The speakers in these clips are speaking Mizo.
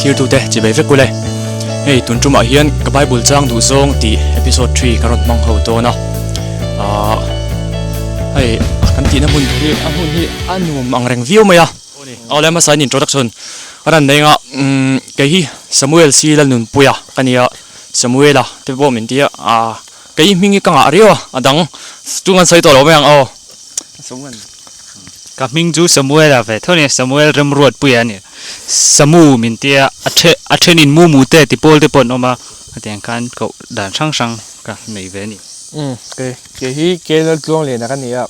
thlirtute chibei vek ule. Hei tun tumah hian ka Bible chang duh zawng tih episode 3 ka rawn hmang ho dawn a. Ahh hei kan tihna hmun hi a hmun hi a nuam ang reng viau mai a. Awle hmasa in introduction ka rawn nei anga umm kei hi Samuel C Lalnunpuia ka nia Samuela te pawh min ti a ahh kei hming hi ka ngah riau a a dang chu kan sawi tawh lo mai ang aw. Samuel Ka hming chu Samuela ve tho a ni Samuel Remruatpuia a ni Samu min tia a the a thenin Mumu te ti pawl te pawh an awm a hetiang khan koh dan hrang hrang ka nei ve a ni. Umm kei kei hi Keilal Tluangliana ka ni a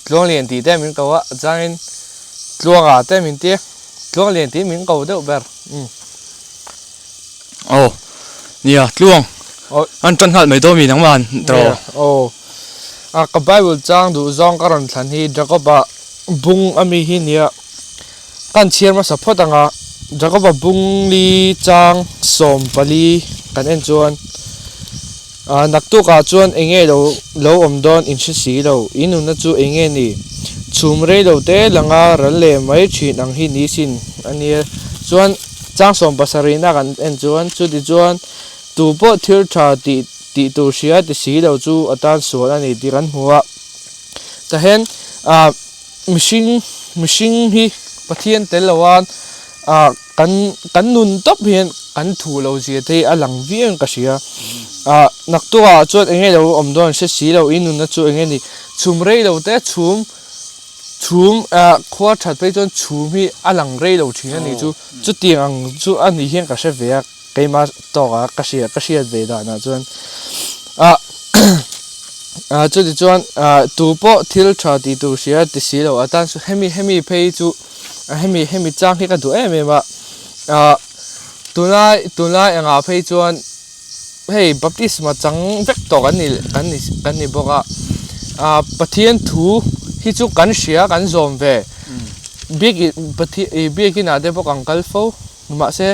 Tluanglian tih te min ko a chuangin Tluanga te min tia Tluanglian tih min ko deuh ber umm. Aw nia Tluang an tan nghal mai dawn mi nangmah an tawh. Nia aw. A ka Bible chang duh zawng ka rawn thlan hi Jacob-a bung ami hi nia kan chhiar hmasa phawt ang a, Jacob-a bung li chang 14 kan en chuan ah naktukah chuan eng nge lo lo awm dawn in hre si lo, in nunna chu eng nge ni? Chhum rei lo te langa ral leh mai thin ang hi ni sin a nia chuan chang 70 na kan en chuan chuti chuan Tu pawh thil tha tih tih tur hria ti si lo chu a tan sual a ni tih kan hmu a. Tahen ah mihring mihring hi Pathian tel lo a ah kan kan nun tawp hian kan thu lo zia te hi a lang viau in ka hria. Ah naktukah chuan eng nge lo awm dawn hre si lo i nunna chu eng nge ni chhum rei lo te chhum chhum ah khua that phei chuan chhum hi a lang rei lo thin a ni chu chutiang ang chu a nih hian ka hre ve a. Keimah tawkah ka hria ka hriat ve danah chuan ah ah chuti chuan ah tu pawh thil tha tih tur hria ti si lo atan chu hemi hemi phei chu hemi hemi chang hi ka duh em em a ah tunlai tunlai engah phei chuan hei baptisma chang vek tawh kan ni kan ni kan ni bawk a ah Pathian thu hi chu kan hria kan zawm ve biakin Pathian ih biakin ah te pawh kan kal fo mahse.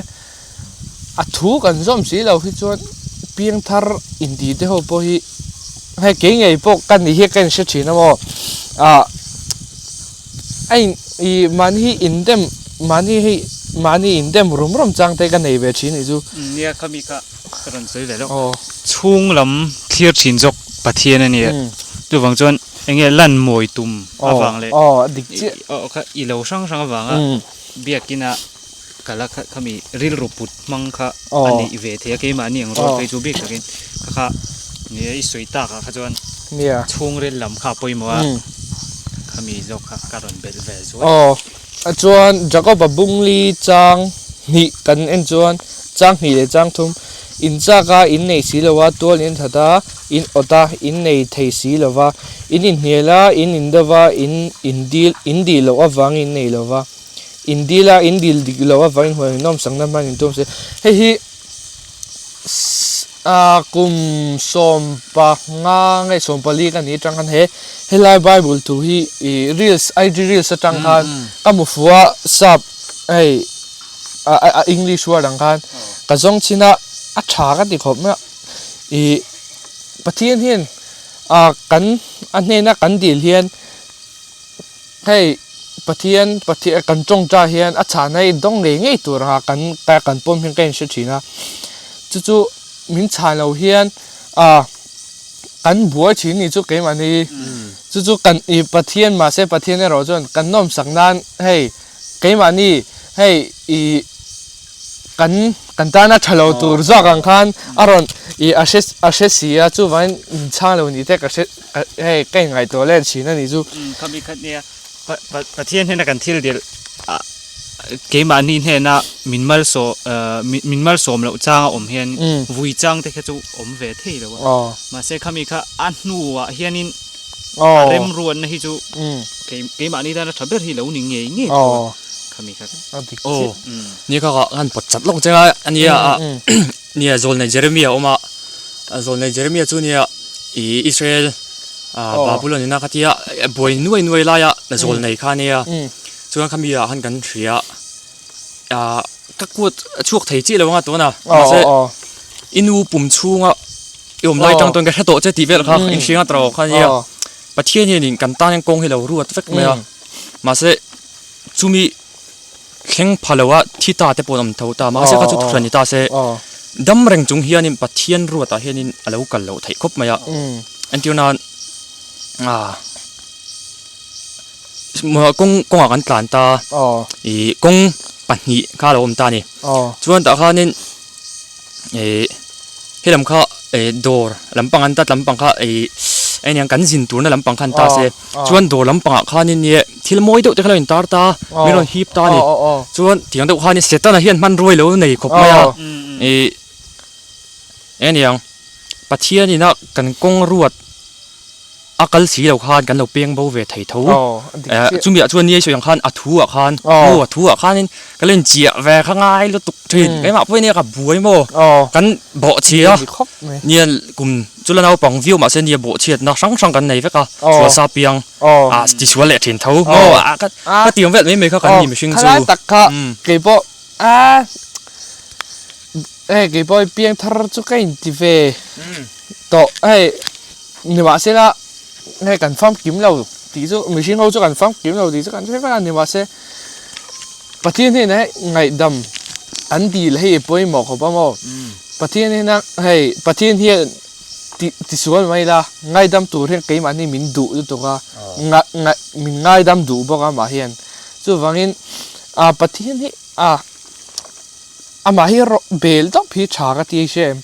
A thu kan zawm si lo hi chuan piangthar inti te ho pawh hi hei kei ngei pawh ka nih hi ka inhre thin a maw ah a in ih mahni hi indem mahni hei mahni indem rum rum chang te ka nei ve thin nih chu. Nia khami kha ka rawn sawi ve lawk. Chhung lam thlir thin zawk Pathian a nia chuvang chuan eng nge lan mawi tum avang leh i lo hrang hrang avanga biakina Kala kha khami rilru put hmang kha a neih ve thei a keimahni ang rual phei chu bik takin kha kha ni e i sawi tak ah kha chuan chhungril lam kha a pawimawh a khami zawk kha ka rawn belh ve zuai. Aw chuan Jacob-a bungli chang hnih kan en chuan chang hnih leh chang thum in chak a in nei si lo a tual in that a in awt a in nei thei si lo va in inhnial a in indo va in indil in dih loh avangin in nei lo va. In dil a, in dil dik lo avangin huan in nawmsakna hman in tum si. Hei hi ah kum 15 nge 14 ka ni atang khan he helai bible thu hi ih reels IG reels atang khan ka hmu fuh a sap hei ah english word ang khan ka zawng chin a a tha ka ti khawp mai a ih Pathian hian ah kan a hnena kan dil hian. Hei Pathian Pathian kan tawngtai hian a chhahna hi dawng ngei ngei tur anga kan kan pawm hian ka inhre thin a chu chu min chhan lo hian ah kan buai thin ni chu keimahni chu chu kan ih Pathian mahse Pathian erawh chuan kan nawmsak nan hei keimahni hei ih. Kan kan tana tha lo tur zawk ang khan a rawn ih a hre a hre si a chuvangin min chhang lo ni te ka hre hei ka inngaihtuah let thin a nih chu. Khami khat nia pa pa Pathian hnena kan thil dilh ah keimahni hnena min malsaw min malsawm loh chang a awm hian vui chang te kha chu awm ve thei lo a mahse khami kha a hnuah hianin a remruatna hi chu keimahni tana tha ber hi lo ni ngei ngei tho a. Khami kha a dik chiah. Ni kha ka han pawt chat lawk cheng a ania a nia zawlnei Jeremia a awm a zawlnei Jeremia chu nia ih Israel ah Babylon ina khatia buai nuai nuai laia zawlnei kha ania chuan khami ah khan kan hria ah ka kut a chhuak thei chiah lo anga tuna mahse i nu pum chhunga i awm lai tang tawn ka hre tawh che tih vel kha inhria nga tawh kha ania Pathian hianin kan tan hian kawng hi lo ruat vek mai a mahse. Chumi Thleng pha lo a, thi ta te pawh an awm tho ta. Mahse kha chu thuhran ni ta se, dam reng chung hianin Pathian ruatah hianin a lo kal loh theih khawp mai a. Entir nan kawng kawngah kan tlan ta, ih kawng pahnih kha a lo awm ta a ni. Chuan tah khanin ih helam kha ih dawr lampang an tat lampang kha ih eng kan zin turna lampang kha an ta se. Chuan dawr lampangah khanin nia thil mawi deuh te kha lo intar ta, min rawn hip ta a ni. Chuan tiang deuh khanin Setana hian hmanruai lo nei khawp mai a, ih eng a ni ang, Pathianina kan kawng ruat a kal si lo khan kan lo peng bo ve thei tho. Chumiah chuan nia i sawi ang khan a thu ah khan, aw a thu ah khanin ka lo inchiah ve kha ngai lutuk thin. Keimah pawhin nia ka buai maw, kan bawhchhia nia kum Chu la naupang viau mahse nia bawhchhiatna hrang hrang kan nei vek a, sual sa piang ah tisual leh thin tho maw ah ka ka tiang vel mai mai kha kan ni mihring chu. Khalai tak kha keipawh a hei keipawh piang thar chu ka inti ve tawh hei nimahsela hei kan famkim lo tih chu mihring ho chu kan famkim lo tih chu kan hre vek a nimahse Pathian hnenah hei ngaihdam an dil hei pawimawh khawp a maw? Pathian hnena hei Pathian hian ti tisual mai ila ngaidam tur hian keimahni min duh lutuk a, nga nga min ngaidam duh bawk a amah hian. Chuvangin ah Pathian hi ah amah hi rawh bel tawp hi tha ka ti hre em.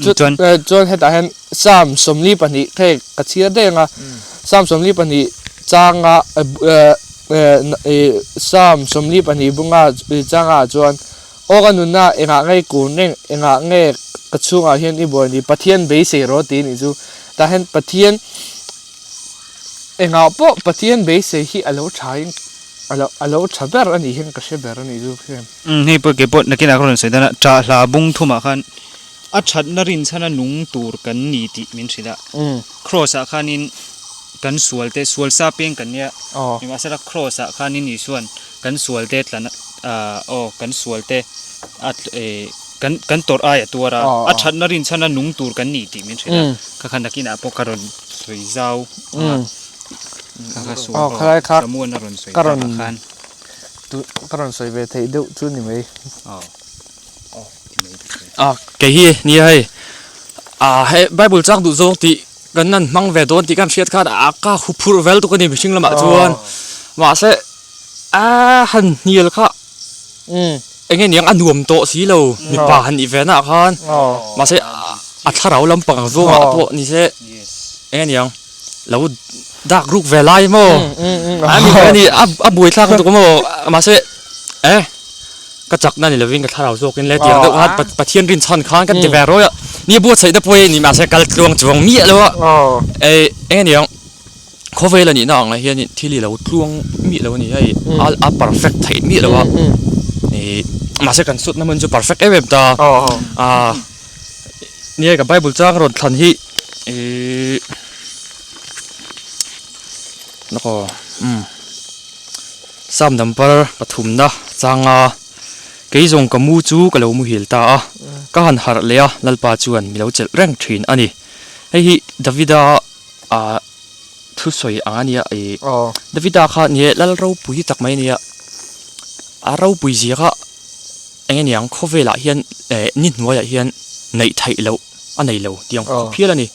Chuan chuan hetah hian Psalm 42 hei ka chhiar daih ang a, Psalm 22 changa Psalm 22 bunga changah chuan Aw ka nunna engah nge i kun reng, engah nge ka chhungah hian i buai ni, Pathian beisei rawh tih a nih chu. Tah hian Pathian engah pawh Pathian beisei hi a lo thain a lo tha ber a nih hian ka hre ber a nih chu. Hei pawh keipawh nakinah ka rawn sawi dan a, ṭah hla bung thumah khan a ṭhatna rinchhana nung tur kan ni tih min hrilh a. Kraws ah khanin kan sual te, sual sa peng kan nia, nimahsela kraws ah khanin Isua'n kan sual te tlan ah aw kan sual te a kan kan tawrh ai a tuar a, a ṭhatna rinchhana nung tur kan ni tih min hrilh a, kha kha nakinah pawh ka rawn sawi zau ang a, kha kha sual aw Samuan a rawn sawi takah khan. Ka rawn sawi ve theih deuh chu ni mai. A kei hi nia hei ah hei bible chang duh zawng tih kan han hmang ve dawn tih kan hriat khan a ka hu phurh vel tuk a ni mihring lamah chuan mahse a han hnial kha eng nge niang a nuam tawh si lo mipa han nih ve naah khan mahse a thlarau lampang zawngah pawh ni se eng nge niang lo dak ruk ve lai maw a ni a ni a buai thlak lutuk maw mahse eh. Ka chakna ni lovin ka thlarau zawkin le tiang deuh khan Pathian rinchhan khan kan ti ve rawi a, ni buatsaihna pawh hi ni mahse kal tluang chuang miah lo a, ei eng aniang khawvel a nihna ang ah hian thil hi lo tluang miah lo a ni hei a perfect theih miah lo a, ih mahse kan sutna hmun chu perfect em em ta a, nia ka bible chang rawn thlan hi ih lawk aw umm. Sam number pathumna changa kei zawng ka mu chu ka lo muhil ta a, ka han harh leh a, Lalpa chuan mi lo chelh reng thin a ni. Hei hi Davida ah thusawi ang a nia ih Davida kha ni e Lal ropui tak mai a nia, a ropui zia kha eng nge niang khawvelah hian eh ni hnuaiah hian neih theih loh a nei lo tih ang khawp hial a ni.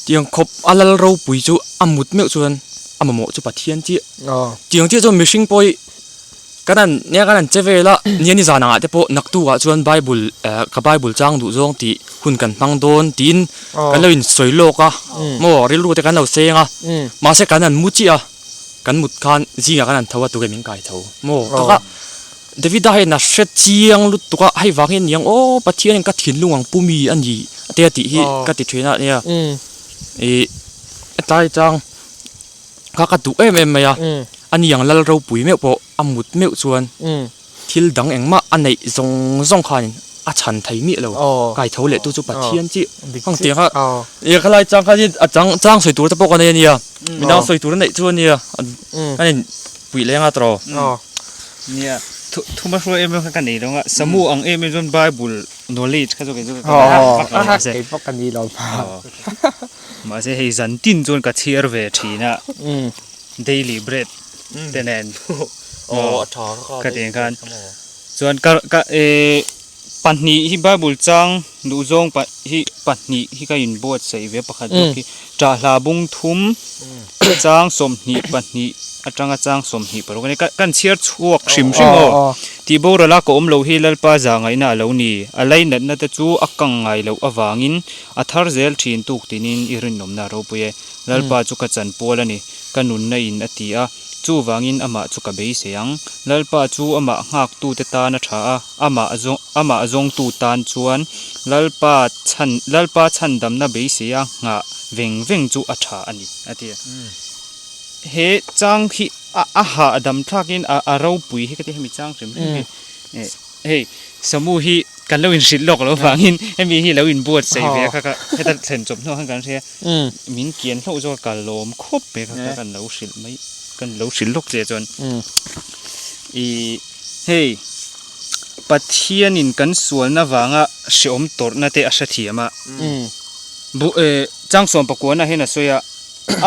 Tiang khawp a lal ropui chu a mut meuh chuan a mamawh chu Pathian chiah. Tiang chiah chuan mihring pawh hi kan han nia kan han che vel a, nia ni zan angah te pawh naktukah chuan Bible eh ka Bible chang duh zawng tih hun kan hmang dawn tiin kan lo insawi lawk a maw rilru te kan lo seng a, mahse kan han mu chiah a, kan mut khan zingah kan han tho a tukin min kai tho maw taka Davida hian a hre chiang lutuk a, hei vang hi a ni ang aw Pathianin ka thinlung ang pu mi a ni te a tih hi ka ti thin a nia ih tlai chang kha ka duh em em mai a, a ni ang lal ropui meuh pawh a mut meuh chuan thil dang engmah a neih zawng zawng khanin a chhan thei miah lo, kai tho leh tu chu Pathian chiah ang tiang kha ih khalai chang kha hi a chang chang sawi tur te pawh ka nei a nia midang sawi tur a neih chu a nia a in puih leng a tawh. Nia, thuma hruai em em kha ka nei lo a, Samu ang em em chuan Bible knowledge kha chu kei chu ka nei vak lo mahse. Kei pawh ka ni lo. Mahse hei zan tin chuan ka chhiar ve thin a, daily bread te nen. Aw a tha kha kha. Khatiang khan chuan ka ka eh pahnih hi bible chang duhzawng pa hi pahnih hi ka inbuatsaih ve pakhat zawk hi ṭahla bung thum chang 22 atanga chang 26 a ni ka kan chhiar chhuak hrim hrim aw tih boral a ka awm loh hi Lalpa zah ngaihna a lo ni a lainatna te chu a kang ngai loh avangin a thar zel thin tuk tinin i rinawmna a ropui e Lalpa chu ka chanpual a ni ka nunna in a ti a. Chuvangin amah chu ka beisei ang. Lalpa chu amah nghaktute tan a tha a, amah zawng amah zawngtu tan chuan Lalpa chhan Lalpa chhandamna beisei a nghah veng veng chu a tha a ni, a ti a. He chang hi a a hahdam thlakin a a ropui hi ka ti hemi chang hrim hrim hi. Hei Samu hi kan lo inhrilh lawk loh vangin hemi hi lo inbuatsaih ve a kha kha heta thlen chawp hnuah khan kan hria min kian hlauh zawk a ka lawm khawp mai kha kha kan lo hrilh mai kan lo hrilh lawk che chuan ih hei Pathianin kan sualna vanga hreawm tawrhna te a hrethiam a bu eh Changsawm pakuana hian a sawi a.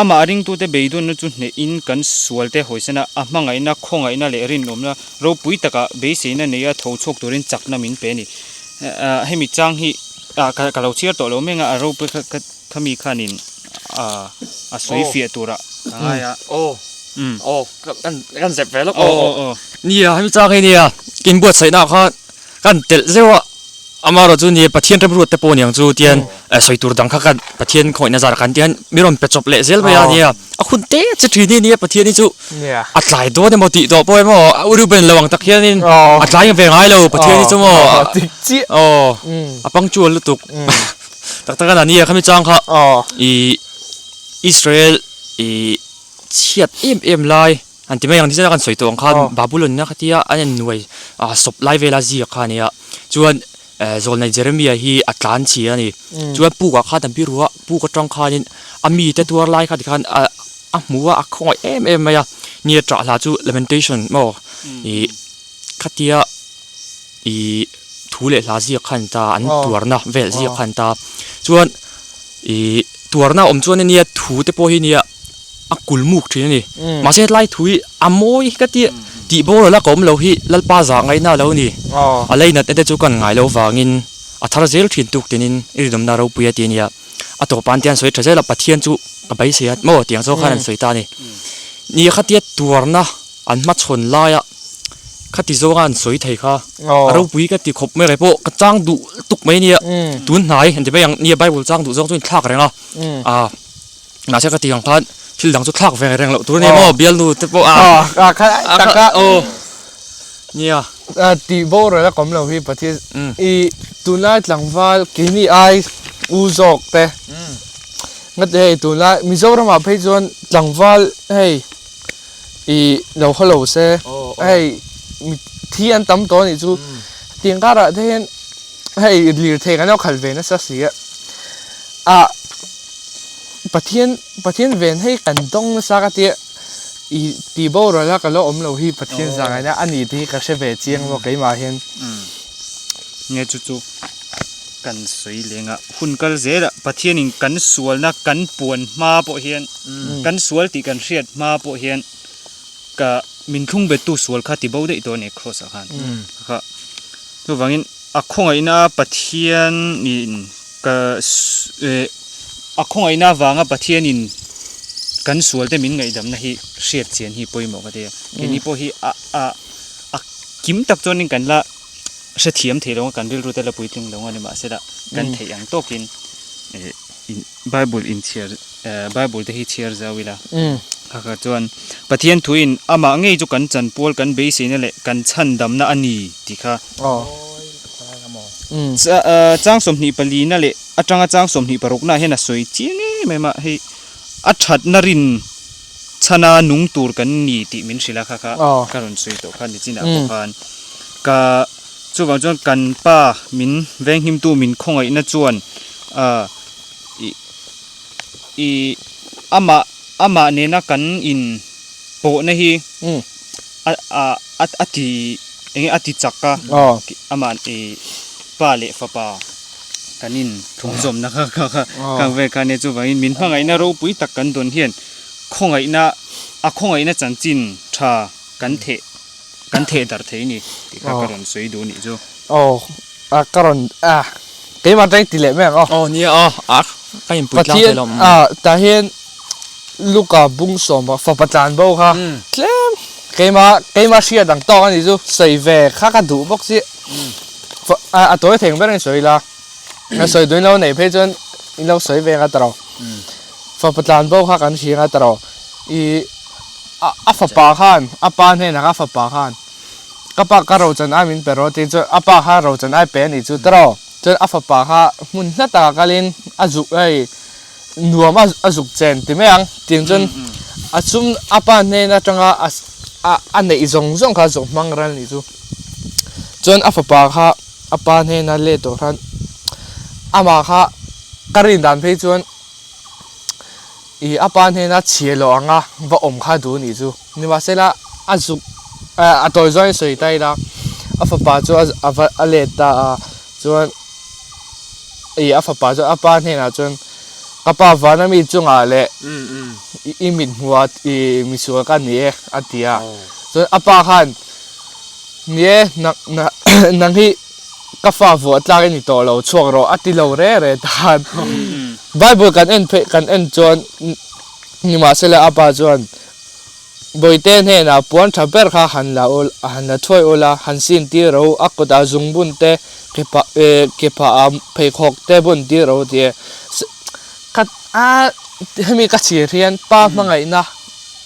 Amah ringtute beidawnna chu hnehin kan sualte hawisana a hmangaihna, khawngaihna leh rinawmna ropui takah beiseina neia tho chhuak turin chakna min pe a ni. Hemi chang hi ka lo chhiar tawh lo meng a, a ropui khami khanin a sawi fiah turah ka ngai a. Aw, aw, kan zep ve lawk aw. Nia, hemi chang hi nia, inbuatsaihnaah khan kan telh zeuh a. Amaherawh chu ni Pathian remruat te pawh niang chu tian sawi tur dang kha kan Pathian khawihna zar kan tian mi rawn pe chawp leh zel mai a nia a hun te che thin hi nia Pathian hi chu a tlai dawn emaw tih tawh pawh emaw a ur ben lo ang tak hianin a tlai ve ngai lo Pathian hi chu maw aw a punctual lutuk tak tak a nia khami chang kha ih Israel ih chhiat em em lai An ti mai ang tichuan kan sawi tawh ang khan Babylon ina khatia an innuai sawp lai vela ziak kha a nia. Chuan Zawlnei Jeremia hi a tlan chhia a ni. Chuan pukah khan an biru a, puk atang khanin a mite tuar lai kha tikhan a hmu a, a khawngaih em em mai a. Nia ṭah hla chu Lamentation maw ih khatia ih thu leh hla ziak kha a ni ta, an tuarna vel ziak kha a ni ta. Chuan ih tuarna awm chuan ania thu te pawh hi nia. a kul muk thin a ni. Mahse hetlai thu hi a mawi hi ka ti tih boral a ka awm lo hi Lalpa zah ngaihna a lo ni. A leinat te chu kan ngai lo vangin a thar zel thin tuk tinin i rinawmna ropui a ti a nia. A tawp an tian sawi tha zel a Pathian chu ka beisei a maw tiang zawk khan an sawi ta a ni. Ni khatia tuarna an hmachhawn laia khati zawnga an sawi thei kha a ropui ka ti khawp mai rei pawh ka chang duh tuk mai a nia. Tun hnai an ti mai ang nia Bible chang duh zawng chu inthlak reng a. Mahse ka tih ang khan thil dang chu thlak ve reng loh tur a ni maw bialnu te pawh a a kha tak a aw nia a tih boral a kawm lo hi Pathian i tunlai tlangval keini ai u zawk te ngati hei tunlai Mizoram ah phei chuan tlangval hei i lo haw lo se hei thi an tam tawh a nih chu tiang karah te hian Hei lirthei kan lo khalh ve nasa si a, ah Pathian Pathian ven hei kan dawng nasa ka tia ih tih boral a ka lo awm lo hi Pathian zangaina a ni tih hi ka hre ve chiang bawk keimah hian. Nge chu chu kan sawi leng a, hun kal zel a Pathianin kan sualna kan puan hma pawh hian kan sual tih kan hriat hma pawh hian ka min thlung bettu sual kha ti bo daih tawh a ni cross ah khan kha chuvangin a khawngaihna Pathianin ka eh a khawngaihna avanga Pathianin kan sual te min ngaihdamna hi hriat chian hi pawimawh ka ti a keini pawh hi a a a kim tak chuanin kan la hrethiam thei lo a kan rilru te la puitling lo a ni mahsela kan theih ang tawkin eh in Bible inchhiar eh Bible te hi chhiar zau ila kha kha chuan Pathian thuin amah ngei chu kan chanpual kan beiseina leh kan chhandamna a ni tih kha chang 24 na leh atanga chang 26 na hian a sawi chiang em em a hei a thatna rin chhana nung tur kan ni tih min hrilh a kha kha ka rawn sawi tawh kha nichinah pawh khan ka chuvang chuan kan pa min venghimtu min khawngaihna chuan ah ih ih amah amah nena kan in pawhna hi a ah a ti eng nge a ti chak a amah ih pa leh fapa kan in thawmzawmna kha kha kha khang vel kha ania chuvangin min hmangaihna ropui tak kan dawn hian khawngaihna a khawngaihna chanchin tha kan theh. kan theh darh thei a ni tih kha ka rawn sawi duh a nih chu. Aw a ka rawn a keimah atangin ti leh mai ang aw. Aw nia a a ka inpui tlang thei lo. Pathian a tah hian Luka bung sawm fapa tlan bo kha tlem keimah keimah hriat ang tawk a nih chu sawi ve kha ka duh bawk si a tawi theng ber in sawi ila a sawi duhin lo neih phei chuan in lo sawi ve ang a ta ro fapa tlan bo kha kan hria ang a ta ro ih a fapa khan a pa hnenah kha a fapa khan ka pa ka rochan ai min pe rawh tih chuan a pa kha rochan ai pe a nih chu ta ro chuan a fapa kha hmun hla takah kalin a zuk hei nuam a a zuk chen ti mai ang tiang chuan a chum a pa hnen atanga a a neih zawng zawng kha a zawng hmang ral nih chu chuan a fapa kha a pa hnena let tawh khan amah kha ka rin dan phei chuan ih a pa hnena chhia loh anga va awm kha duh nih chu nimahsela a zuk a tawi zawngin sawi ta ila a fapa chu a va a let ta a chuan. Ih a fapa chuan a pa hnenah chuan ka pa vana mi chungah leh i mit hmuh ah ih misual ka ni e a ti a chuan a pa khan ni e nang hi ka fa vuah tlak i ni tawh lo chhuak rawh a ti lo re re tan bible kan en phei kan en chuan nimahsela a pa chuan Bawihte hnenah puan tha ber kha han la ul han la thuai ul a, han sin tir ro, a kutah zungbun te, kepa eh kepa ah pheikhawk te bun tir ro tih e. Ka a hemi ka chhir hian pa hmangaihna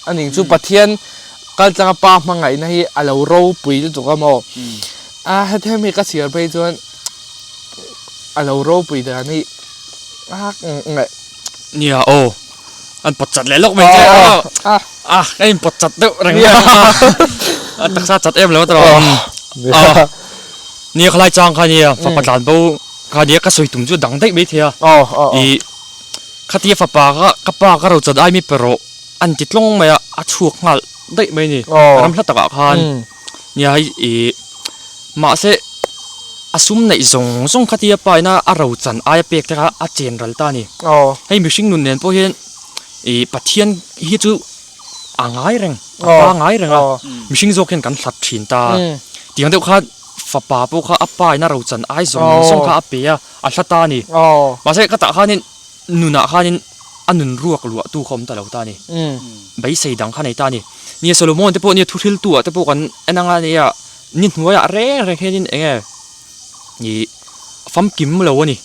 a ning chu Pathian kal tlanga pa hmangaihna hi a lo ropui lutuk a maw? A hemi ka chhir phei chuan a lo ropui dan hi a ngaih. Nia aw. An pawt chat leh lawk mai che a a ka in pawt chat deuh reng mai a taksa chat em lo a tawh a nia khalai chang kha nia fapa tlan bo kha nia ka sawi tum chu dang daih mai thei a i khatia fapa kha ka pa ka ro chat ai mi pe rawh an ti tlawng mai a a chhuak nghal daih mai a ni ram hla takah khan nia hei i mahse A sum neih zawng zawng kha tia pa ina a ro chan aia pek te kha a chen ral ta a ni. Hei mihring nun nen pawh hian ih Pathian hi chu a ngai reng, a pa ngai reng a, mihring zawk hian kan hlat thin ta. Tiang deuh khan fapa pawh kha a pa ina ro chan ai zawng zawng kha a pe a, a hla ta a ni. Mahse ka tah khanin nunah khanin a nun ruak luah tu kha awm ta lo ta a ni. Beisei dang kha nei ta a ni. Nia Solomon te pawh nia thuhriltu ah te pawh kan en anga nia. Ni hnuaiah reng reng hianin eng nge ih famkim lo a ni.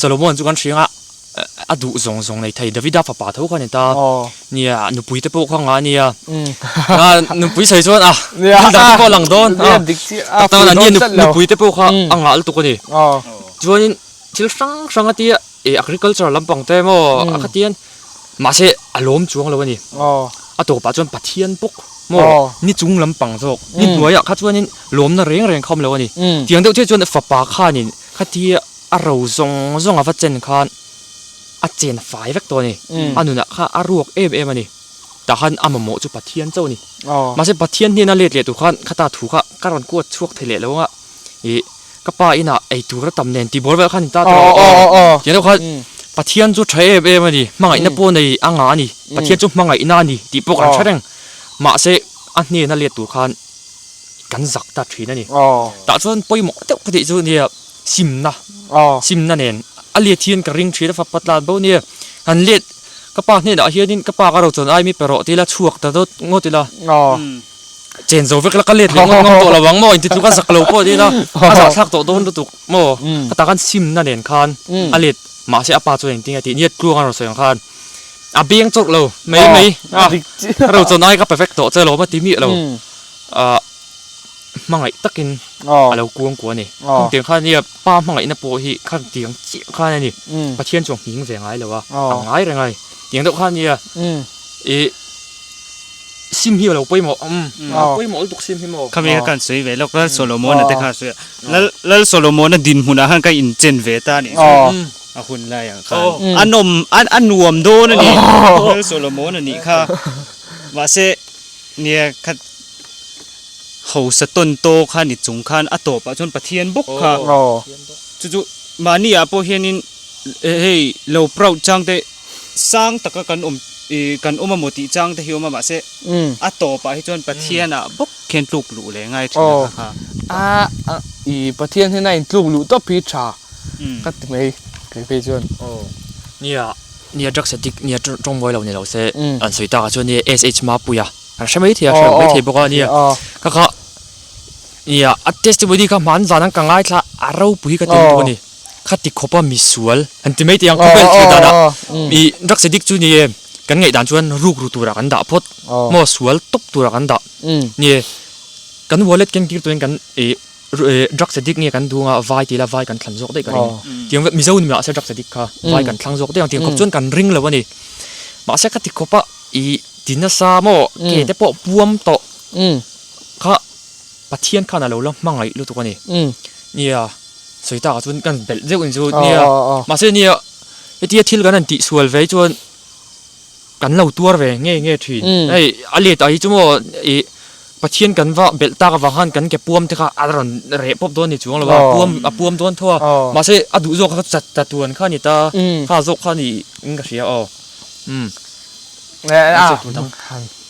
Solomon chu kan hria a, a duh zawng zawng nei thei Davida fapa tho kha a ni ta. Nia nupui te pawh kha nga a nia. Nupui sawi chuan a thil dang te pawh a lang dawn. Tak tak a nia nupui te pawh kha a ngah lutuk a ni. Chuanin thil hrang hrang a tia ih agriculture lampang te emaw a khatian Mahse, a lawm chuang lo a ni. A tawpah chuan Pathian bawk maw ni chung lampang zawk, ni hnuaiah kha chuanin lawmna reng reng kha awm lo a ni. Tiang deuh chiah chuan fapa khanin khatia a ro zawng zawng a va chen khan a chen fai vek tawh a ni. A nunah kha a ruak em em a ni. Tah khan a mamawh chu Pathian chauh a ni. Mahse, Pathian hnena let leh tur khan khata thu kha ka rawn kuat chhuak thei leh lo anga ih Ka pa inah ei tur a tam nen tih bawr vel khan in ta tawh aw. Tiang deuh khan Pathian chu tha em em a ni, hmangaihna pawh nei a ngah a ni, Pathian chu hmangaihna a ni tih pawh kan hre reng. Mahse a hnena let tur khan kan zak ta thin a ni. Tah chuan pawimawh deuh ka tih chu nia simna, simna nen a let hian ka ring thin a fapa tlan bo nia. Han let ka pa hnenah hianin ka pa ka ro chuan ai mi pe rawh ti ila chhuak ta dawt ngawt ila. Chen zo vek la ka let leh ngawt ngawt tawh lo ang maw inti tluk a zak lo pawh ila a zah thlak tawh dawn lutuk maw ka tak an simna nen khan a let mahse a pa chuan engtin nge tih nia tluang a rawn sawi ang khan a beng chawrh lo mai mai a ro chawn ai ka pe vek tawh che lawm a ti miah lo ah hmangaih takin a lo kuang kuah a ni hetiang khan nia pa hmangaihna pawh hi kha tiang chiah khan a ni Pathian chuan nghing ve ngai lo a a ngai reng a ni tiang deuh khan nia ih. Sim hi a lo pawimawh umm a pawimawh lutuk sim hi maw. Khami kha kan sawi ve lawk Lal Solomon-a te kha a sawi a, Lal Lal Solomon-a dinhmunah khan ka inchen ve ta a nih chu a hun laiah khan a nawm a nuam dawn a ni Lal Solomon-a nih kha mahse nia kha hausa tawn tawk kha ni chung khan a tawpah chuan Pathian bawk kha chu chu mahni ah pawh hianin hei lo proud chang te Sang taka kan awm ih kan awm a maw tih chang te hi awm a mahse a tawpah hi chuan Pathianah bawk. khian tluk luh leh ngai thin a kha kha. A i Pathian hian a intluk luh tawp hi tha ka ti mai kei phei chuan. Nia nia drugs addict nia tawng mawi lo ni lo se an sawi takah chuan nia SH Mapuia kan hre mai thei a hre mai thei bawk a nia kha kha nia a testimony kha hman zan ang ka ngaithla a ropui ka ti lutuk a ni khati khawpa misual han ti mai teh ang khawvel thil danah i drugs addict chu ni e kan ngaihdan chuan ruk ru turah kan dah phawt maw sual tawp turah kan dah ni e kan wallet keng tir turin kan ih drugs addict nge kan duh anga vai tih ila vai kan thlan zawk daih ka ring tiang vel mizo ni mahse drugs addict kha vai kan thlang zawk daih ang tiang khawp chuan kan ring lo a ni mahse khati khawpa ih ti nasa maw ke te pawh puam tawh kha Pathian khan a lo la hmangaih lutuk a ni. Nia, sawi takah chuan kan belh deuh in chu nia. Mahse nia, hetia thil kan han tihsual ve hi chuan kan lo tuar ve nge nge thin. Hei, a let ah hi chu maw ih Pathian kan va belh tak avang khan kan ke puam te kha a rawn reh pawp dawn ni chuang lo a, puam a puam dawn tho a. Mahse a duh zawk kha chat tatuan kha a ni ta, kha zawk kha a ni in ka hria aw. Umm.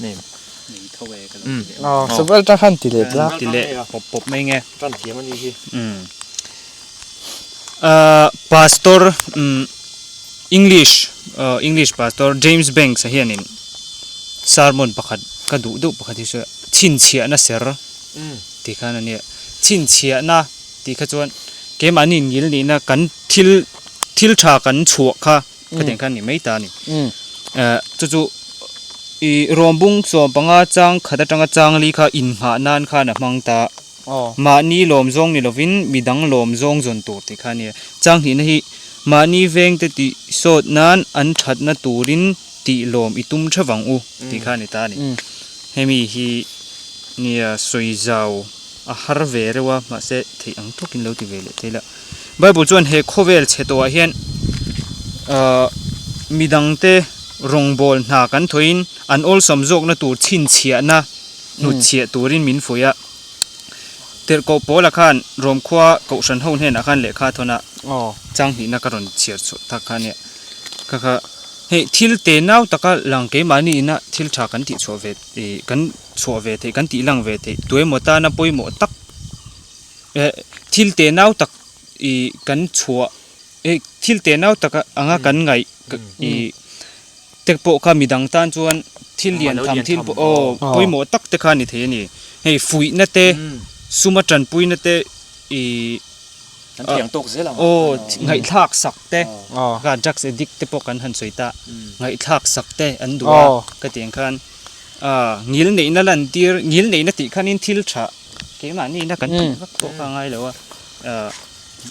Nei tho e ka lo ti leh. Aw sabual tang khan ti leh tla. Ti leh pawp pawp mai nge. Tan thiam a ni hi. Umm. Pastor umm English English pastor James Banks a hianin sermon pakhat ka duh deuh pakhat hi chu chhinchhiahna ser tih khan a nia. Chhinchhiahna tih kha chuan keimahni ngil nihna kan thil thil tha kan chhuah kha Khatiang khan ni mai ta a ni. Chu chu i rawmbung 15 chang khat atanga chang li kha inngah nan khan a hmang ta. Mahni lawm zawng ni lovin midang lawm zawng zawn tur tih kha a ni a. Chang hnihna hi mahni vengte tih sawt nan an thatna turin tih lawm i tum theuh ang u tih kha a ni ta a ni. Hemi hi nia sawi zau a har ve reuh a mahse theih ang tawkin lo ti ve leh thei la. Bible chuan he khawvel chhe tawhah hian ahh midangte rawngbâwl hna kan thawhin an awlsam zawkna tur chhinchhiahna hnutchhiah turin min fuih a. Tirhkoh Paula khan Rom khua Kohhran ho hnenah khan lehkha a thawn a, chang hnihna ka rawn chhiar chhuah tak kha a nia. Kha kha hei thil te nau taka lang keimahni ina thil tha kan tih chhuah ve ih kan chhuah ve theih kan tih lang ve theih tuemaw tana pawimawh tak Eh thil te nau tak ih kan chhuah eh thil te nau tak anga kan ngaih ih te pawh kha midang tan chuan thil lian tham thil pawh aw pawimawh tak te kha a ni thei a ni. Hei fuihna te suma tanpuina te ih aw ngaihthlak sak te kha drugs addict te pawh kan han sawi ta ngaihthlak sak te an duh a ka tih ang khan ah ngil neihna lantir ngil neihna tih khanin thil tha Keimahni ina kan tih vak pawh kha a ngai lo a, ahh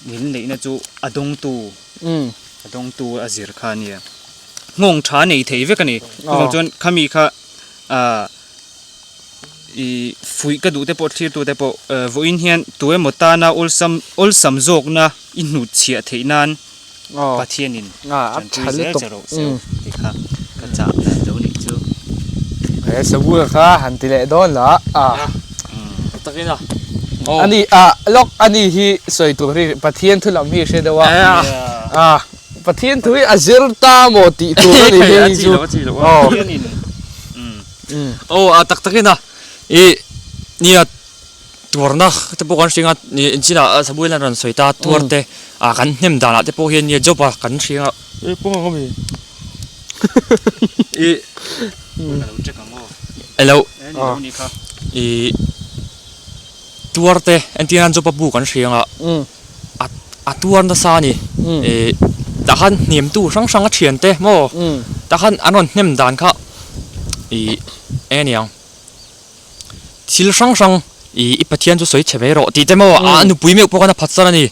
min neihna chu a dawngtu a dawngtu a zir kha a nia. Nghawng tha nei thei vek a ni. Chuvang chuan khami kha ahh ih fuih ka duh te pawh thlir tu te pawh vawiin hian tu emaw tana awlsam awlsam zawkna i hnutchhiah theih nan Pathianin tanpui zel che rawh se tih kha ka chah dan lo nih chu. He Samuel kha han ti leh dawn la a. Takin a. Ani a lawk ani hi sawi tur hi Pathian thu lam hi hre deuh a. A Pathian thu hi a zir ta maw tih tur a ni hei chu. Pathianin. Aw a tak takin a. I nia Tuarna te pawh kan hring a, nih chinah Samuel an rawn sawi ta a, tuar te ah kan hnem danah te pawh hian nia job a kan hring a. E pawng ang ami? I Elo I tuar te entir nan job a bu kan hring a, a tuar nasa a ni. I tah khan hnemtu hrang hrang a thian te maw tah khan an rawn hnem dan kha i eng a ni ang. Thil hrang hrang i i Pathian chu sawi chhe mai rawh tih te maw a nupui meuh pawh khan a phatsan a ni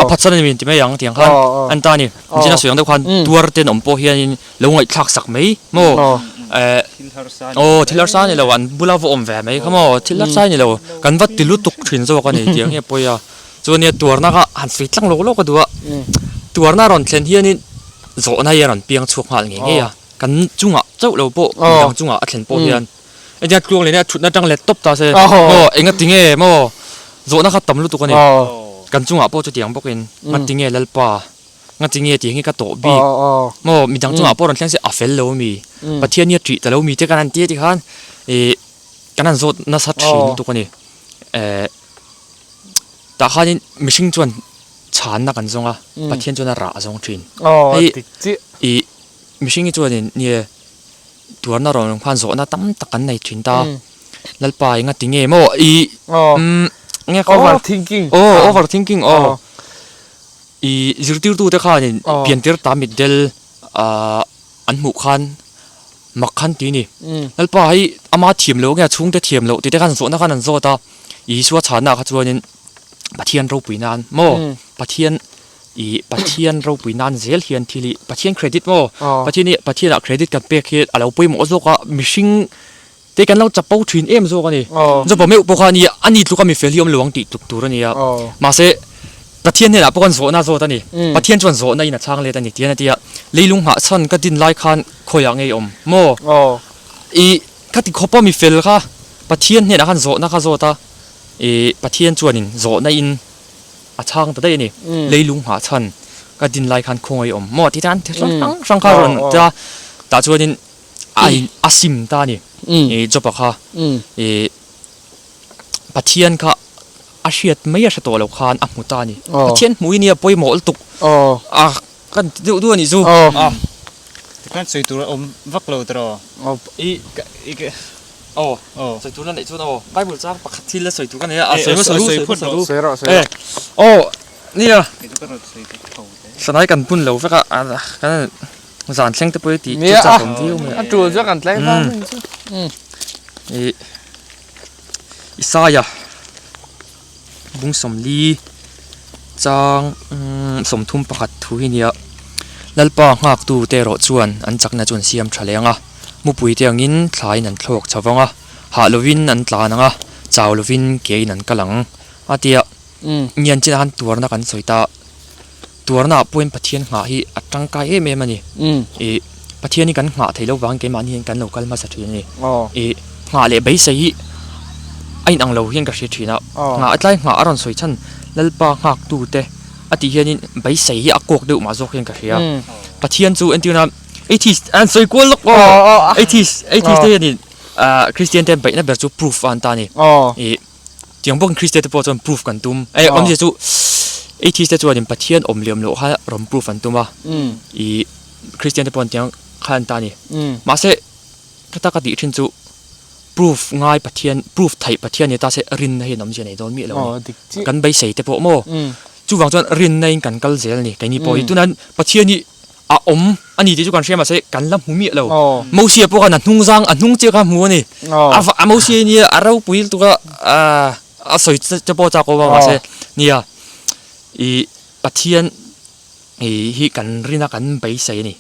a phatsan a ni min ti mai ang tiang khan an ta a ni engtin a sawi ang deuh khan tuar te an awm pawh hianin lo ngaihthlak sak mai maw eh aw thil harsa a ni lo an bula va awm ve mai kha maw thil harsa a ni lo kan va ti lutuk thin zawk a ni tiang hi a pawi a chuan nia tuarna kha han sawi tlang lawk lawk a duh a tuarna a rawn thlen hianin zawhna hi a rawn piang chhuak nghal ngei ngei a kan chungah chauh lo pawh midang chungah a thlen pawh hian. Engtia tluang leh nia thutna tang let tawp ta se maw enga ti nge maw zawhna kha tam lutuk a ni. Kan chungah pawh chutiang bawkin nga ti nge Lalpa nga ti nge tih hi ka tawh bik maw midang chungah pawh rawn thleng se a fel lo mi Pathian hi a ṭih ta lo mi te khan an ti a tikhan ih. kan han zawt nasa thin lutuk a ni. Eh tah khanin mihring chuan chhanna kan zawng a, Pathian chuan a rah a zawng thin. Hei ih mihring hi chuanin nie tuarna rawn khan zawhna tam tak kan nei thin ta. Lalpa enga ti nge maw ih umm nge kha over thinking aw over thinking aw ih zirtirtute khanin piantir ta mitdel ah an hmuh khan mak khan ti a ni. Lalpa hi ama thiam loh nge a chhungte thiam loh tih te khan zawhna khan an zawt a, Isua chhanna kha chuanin Pathian ropui nan maw Pathian ih Pathian ropui nan zel hian thil hi Pathian credit maw Pathian hi Pathianah credit kan pek hi a lo pawimawh zawk a mihring te kan lo chapo thin em zawk a ni. Zawpa meuh pawh kha a nia a ni tluk a mi fel hi awm lo ang tih tluk tur a nia mahse Pathian hnenah pawh khan zawhna a zawt a ni. Pathian chuan zawhna in a chhang let a ni tian a ti a, leilung nghah chhan ka din lai khan khawiah ngei awm maw? I khati khawpa mi fel kha Pathian hnenah khan zawhna kha zawt a, i Pathian chuanin zawhna in a chhang ta daih a ni. Leilung nghah chhan ka din lai khan khawngaih awm maw? Ti tan thil hrang hrang kha rawn ti a, tah chuanin a in a sim ta a ni. I Job-a kha i Pathian kha a hriat mai a hre tawh lo khan a hmu ta a ni. Pathian hmuh hi nia pawimawh lutuk a kan ti deuh duh a nih chu. Tikhan sawi tur a awm vak lo tiraw? Aw, sawi tur na neih chuan aw, Bible chang pakhat thil a sawi tur ka nei a, a sawi hmasa ru, sawi hmasa ru. Aw, nia, sanai kan bun lo vek a, kan zan thleng te pawh hi tih chu chak awm viau mai a. A tul chu kan tleng vang mai chu. Isaia bung sawmli chang 31 thu hi nia Lalpa nghaktu te erawh chuan an chakna chu an siam tha leng a, mupui te angin thlaiin an thlawk chho vang a, hah lovin an tlan ang a, chau lovin kein an kal ang a tia ngian chinah khan tuarna kan sawi ta. Tuarna ah pawhin Pathian nghah hi a tangkai em em a ni. Ih Pathian hi kan nghah theih loh vangin keimahni hian kan lo kal hmasa thin a ni. Ih nghah leh beisei hi a inang lo hian ka hria thin a. Nghah tlai nghah a rawn sawi chhan Lalpa nghaktu te a tih hianin beisei hi a kawk deuh mah zawk hian ka hria. Pathian chu entirna atheist an sawi kual lawk aw atheist atheist te hianin Christian te beihna ber chu proof a an ta a ni. Ih. Tiang bawkin Kristian te pawh chuan proof kan tum. Eh awmzia chu atheist te chuanin Pathian awm leh awm loh kha rawn proof an tum a. Ih Kristian te pawh tiang kha an ta a ni. Mahse heta ka tih thin chu proof ngai Pathian proof theih Pathian ni ta se rinna hian awmzia nei dawn miah lo a ni. Kan beisei te pawh maw chuvang chuan rinna in kan kal zel a ni keini pawh hi. Tunah Pathian hi A awm a ni tih chu kan hria mahse kan la hmu miah lo. Mosia pawh khan a hnung zang a hnung chiah kha a hmu a ni. A Mosia nia a ropui lutuk a a sawi che pawh chak awm a mahse nia ih Pathian ih hi kan rin a kan beisei a ni.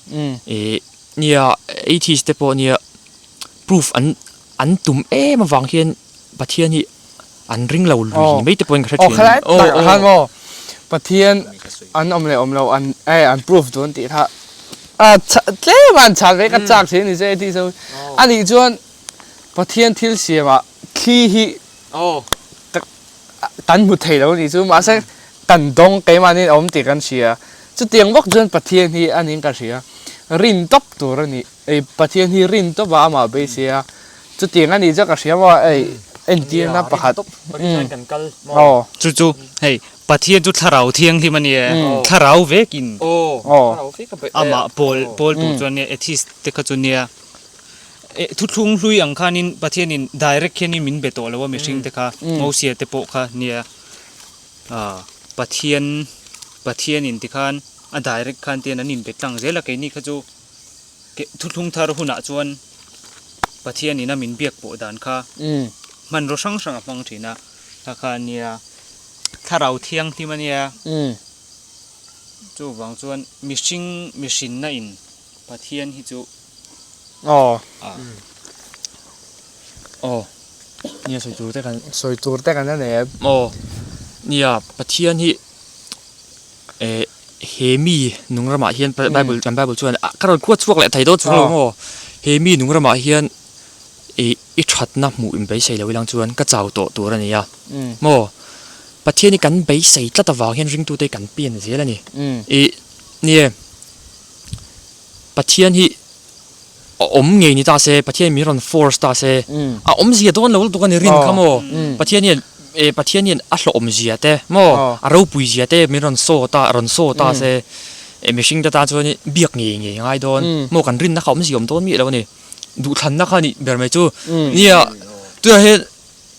Ih nia atheist te pawh nia proof an an tum em avang hian Pathian hi an ring lo lui ni mai te pawhin ka hre thin. Aw khalai tak ah khan maw Pathian an awm leh awm lo an eh an proof dawn tih kha a tlem a an chhan ve ka chak thin ni se tih chu anih chuan Pathian thil siam ah thli hi kan hmu thei lo anih chu mahse kan dawng keimahni a awm tih kan hria chutiang bawk chuan Pathian hi anin ka hria rin tawp tur a ni. Ei Pathian hi rin tawp a amah beisei a, chutiang a nih chu ka hria maw ei entirna pakhat aw. Chu chu hei Pathian chu thlarau thianghlim a ni e, thlarau vekin amah pawl pawl tur chuan nia atheist te kha chu nia thuthlung hlui ang khanin Pathianin direct hianin min be tawh lo a mihring te kha Mosia te pawh kha nia Pathian Pathianin tikhan a direct khan tian an inbe tlang zel a keini kha chu. Thuthlung thar hunah chuan Pathianin a min biak pawh dan kha hmanraw hrang hrang a hmang thin a, kha kha a nia, thlarau thianghlim a nia, chuvang chuan mihring mihrinna in Pathian hi chu aw aw nia sawi tur te kan sawi tur te kan a nei em aw nia Pathian hi Eh he mi nung ramah hian bible kan bible chuan ka rawn khuat chhuak leh thei dawn chung lo maw he mi nung ramah hian ih i thatna hmuh in beisei lo ilang chuan ka chau tawh tur a ni a maw Pathian hi kan beisei tlat avang hian ringtute hi kan pian zel a ni ih nie Pathian hi. a awm ngei ni ta se, Pathian min rawn force ta se, a awmzia dawn lo lutuk a ni rin kha maw? Pathian hian eh Pathian hian a hlawhawmzia te maw, a ropuizia te min rawn saw ta rawn saw ta se, eh mihring te tan chuan biak ngei ngei a ngai dawn maw kan rinna kha awmzia awm dawn miah lo a ni. Duhthlanna kha a nih ber mai chu. Nia tunah hian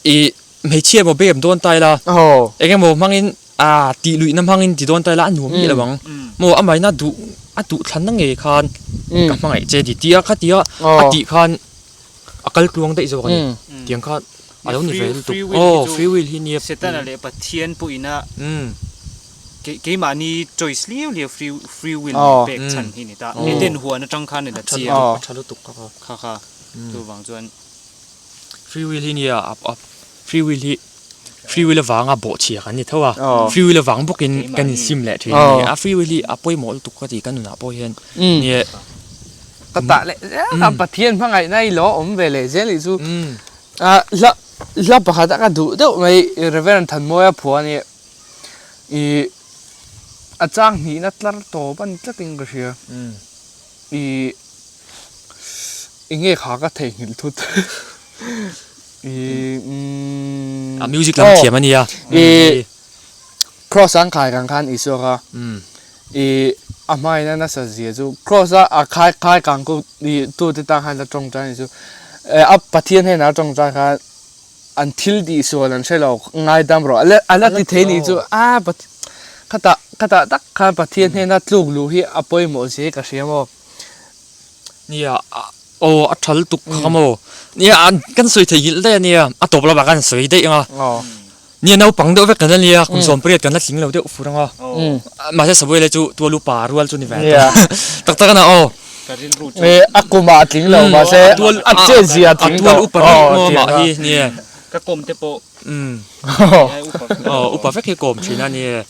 ih hmeichhia emaw bem dawn ta ila eng emaw hmangin ah tih luihna hmangin ti dawn ta ila a nuam miah lo ang maw amahin a duh a duhthlanna ngei khan ka hmangaih che ti tia khatia a tih khan a kal tluang daih zawk a ni tiang khan a lo ni ve lutuk aw free will hi nia Setana leh Pathian pawhin a keimahni choice liau liau free free will min pek chhan hi ni ta Eden huan atang khan a la chiang a tha lutuk kha kha kha chuvang chuan Free will hi nia a free will hi free will avanga bawhchhia kan ni tho a free will avang bawkin kan insim leh thin a ni a free will hi a pawimawh lutuk ka ti kan nunah pawh hian nia ka tah leh zel a Pathian hmangaihna hi lo awm ve leh zel nih chu a hla hla pakhat a ka duh deuh mai Reverend Thanmawia phua a nia ih a chang hnihna tlar tawp a ni tlatin ka hria ih. Enge kha ka theihnghilh thut A music lam thiam a nia. I cross an khai kan khan Isua kha i a hmain a nasa zia chu cross a a khai khai kang ku i tu te tan khan a tawngtai ni chu a Pathian hnenah a tawngtai khan an thil tih sual an hre lo ngaidam rawh a la ti thei ni chu a khatah khatah tak khan Pathian hnena tluk luh hi a pawimawh zia hi ka hria maw. Nia aw a tha lutuk kha maw nia kan sawi thei nghilh daih a nia a tawp lamah khan sawi daih ang a nia naupang deuh vek kan la nia kum 18 kan la tling lo deuh fur ang a mahse Samuel chu tual upa rual chu ni ve a tak tak a na aw a kumah a tling lo mahse a chet zia a tling tawh a tual upa rih maw mah hi nia ka kawm te pawh aw upa vek hi kawm thin a nia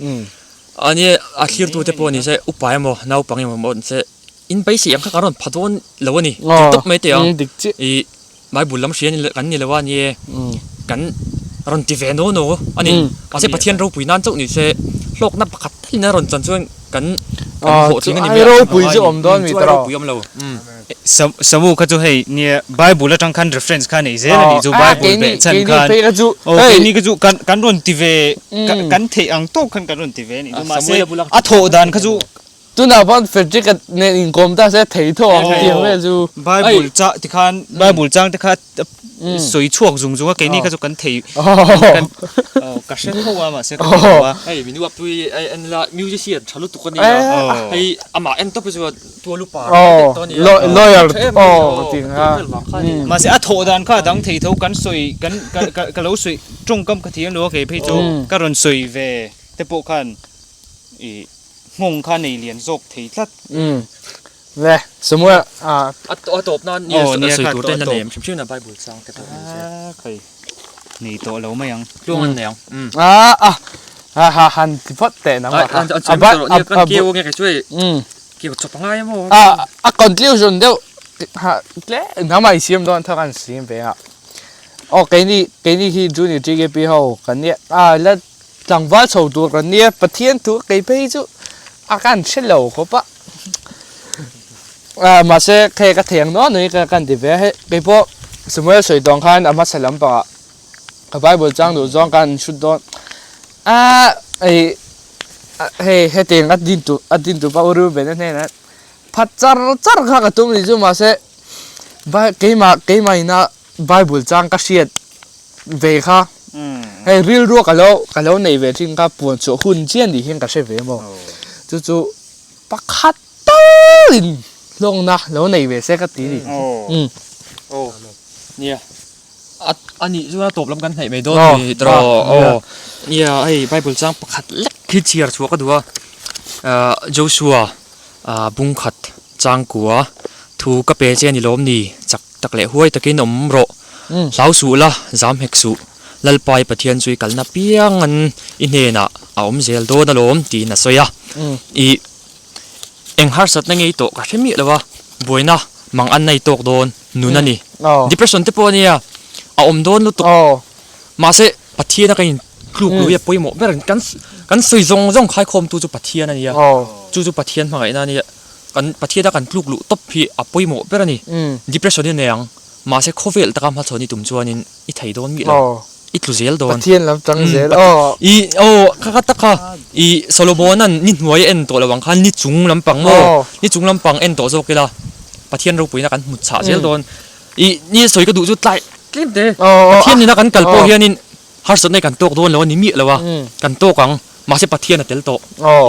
a nia a thlirtu te pawh ni se upa emaw naupang emaw pawh ni se. In beisei ang kha kan rawn pha dawn lo a ni. Dik tawp mai teh ang. Ih Bible lam hria kan ni lo a nie kan rawn ti ve no no a ni. Mahse Pathian ropui nan chauh ni se hlawkna pakhat thelin a rawn chan chuan kan kan hlawhtling a ni mai a. Ropui chu awm dawn mi tawh. Ropui awm lo. Samu kha chu hei nia Bible atang khan reference kha nei zel a nih chu Bible beh chhan khan. Aw keini kha chu kan rawn ti ve kan theih ang tawk khan kan rawn ti ve a nih chu mahse a thawh dan kha chu Tunah pawh Frederick a nen inkawm ta se thei tho ang tih vel chu. Bible chah ti khan Bible chang te kha sawi chhuak zung zung a keini kha chu kan thei kan ka hre tho a mahse ka hre lo a. Hei min uap tui hei en ila musician tha lutuk a nia hei amah en tawp hi chuan tual upa daih tawh a nia lawyer aw tih ang a mahse a thawh dan kha a dang thei tho kan sawi kan ka lo sawi tawngkam ka thiam lo a kei phei chu ka rawn sawi ve te pawh khan ih Nghawng kha nei lian zawk thei tlat. Umm le Samuel a. A tawp nan nia sawi tur te la nei em hrim hrim na Bible chang te pawh ni se. Khai nei tawh lo mai ang. Tluang an nei ang. Umm. A a ha ha han ti phawt teh nang mah kha. A ba a kan keu nge kei chu hei. Umm. Keu chawp a ngai emaw. A a conclusion deuh ha tle nangmah i siam dawn tho kan siam ve a. Aw keini keini hi junior TKP ho kan nia a la Tlangval chho tur kan nia, Pathian thu kei phei chu a kan hre lo khawp a. Ah mahse hei ka thei ang nual nuai ka kan ti ve a, hei kei pawh Samuel sawi tawng khan a hmasa lampangah ka Bible chang duh zawng khan an hrut dawn a, hei hei hetiang a din tur a din tur pa U Reuben-a hnenah phat char char kha ka tum ni chu mahse keimah keimah ina Bible chang ka hriat ve kha hei rilru ka lo ka lo nei ve thin kha puan chhuah hun chian tih hian ka hre ve maw chu chu pakhat talin hlawkna lo nei ve se ka ti ni aw nia a nih chuan a tawp lam kan hnaih mai dawn ni tawh aw nia hei Bible chang pakhat lek hi chhiar chhuah ka duh a Joshua bungkhat changkua thu ka pe che a ni lawm ni chak Tak leh huai takin awm rawh. Hlau suh la, zam hek suh. Lalpa i Pathian chu i kalna piang an i hnenah a awm zel dawn alawm tiin a sawi a. I eng harsatna ngei tawh ka hre miah lo a, buaina mang an nei tawk dawn nun a ni. Depression te pawh a nia, a awm dawn lutuk. Mahse, Pathiana kan intluk lui a pawimawh ber. Kan sawi zawng zawng khaikhawmtu chu Pathian a nia. Chu chu Pathian hmangaihna a nia. kan Pathiana kan tluk luh tawp hi a pawimawh ber a ni. Depression hi a nei ang, mahse khawvel taka hmachhawn i tum chuanin i thei dawn miah lo, i tlu zel dawn. Pathian lam tang zel aw. I aw kha kha tak kha i Solomona'n ni hnuai a en tawh lo ang khan ni chung lampang maw, ni chung lampang en tawh zawk ila Pathian ropuina kan hmu chhah zel dawn. I ni sawi ka duh chu tlai tlem te Pathian nena kan kal pawh hianin harsatna hi kan tawk dawn lo a ni miah lo a, kan tawk ang, mahse Pathian a tel tawh.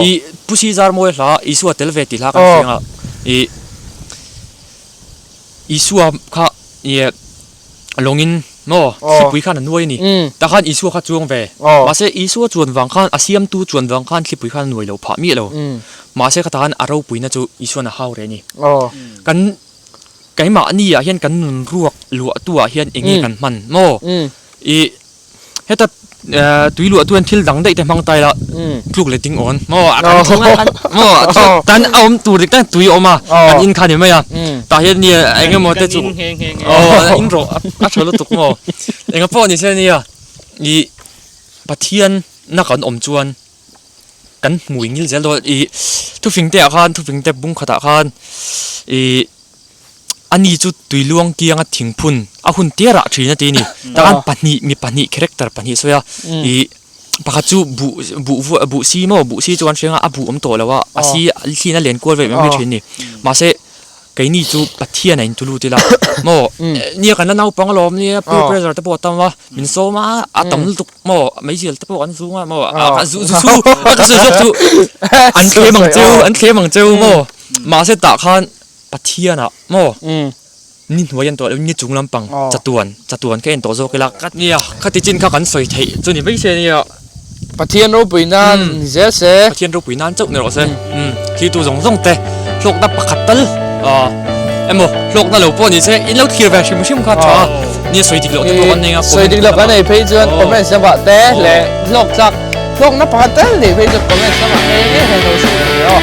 I Pu Sizar mawi hla Isua tel ve tih hla kan hriang a, i Isua kha i lawngin maw thlipui khan a nuai a ni, tah khan Isua kha chuang ve, mahse Isua chuan vang khan a siamtu chuan vang khan thlipui khan a nuai lo phah miah lo, mahse khatah khan a ropuina chu Isuan a hau reh a ni. Kan Keimahni ah hian kan nun ruak luah tu ah hian eng nge kan hman maw? I heta tui luah tu hian thil dang daih te hmang ta ila tluk leh ding awn maw? A kan thung a kan maw? Tan a awm tur dik tak tui a awm a kan in kha ni mai a tah hian nia eng emaw te chu aw in rawh a tha lutuk maw? Enga pawh ni se nia i Pathian na kan awm chuan kan hmui ngil zel dawn i thufing te ah khan thufing te bung khatah khan ih ani chu tui luang kianga thingphun a hun tir ah thin a ti a ni tah khan pahnih mi pahnih character pahnih sawi a ih pakhat chu buh buh vuah buh si maw buh si chu an hriang a a buh awm tawh lo a a si thliin a len kual vel mai mai thin a ni mahse Keini chu Pathian a intu lut ila maw nia kan la naupang alawm nia peer pressure te pawh a tam a min sawm a a tam lutuk maw meizial te pawh kan zung a maw a zu zu chu a ka sawi zawk chu an thlem ang cheu an thlem ang cheu maw mahse tah khan Pathian ah maw ni hnuai en tawh lo ni chung lampang chatuan chatuan ka en tawh zawk ila ka nia khati chin kha kan sawi theih chu ni mai se nia. Pathian ropui nan ni zel se. Pathian ropui nan chauh ni rawh se. Thiltu zawng zawng te hlawkna pakhat tal emaw hlawkna lo pawh ni se in lo thlir ve hrim hrim kha tha a. Nia sawi dik loh te pawh kan nei a. Sawi dik loh kan nei phei chuan comment lamah te leh hlawk tlak hlawkna pakhat tal nei phei chuan comment lamah te nge hian lo sawi ve aw.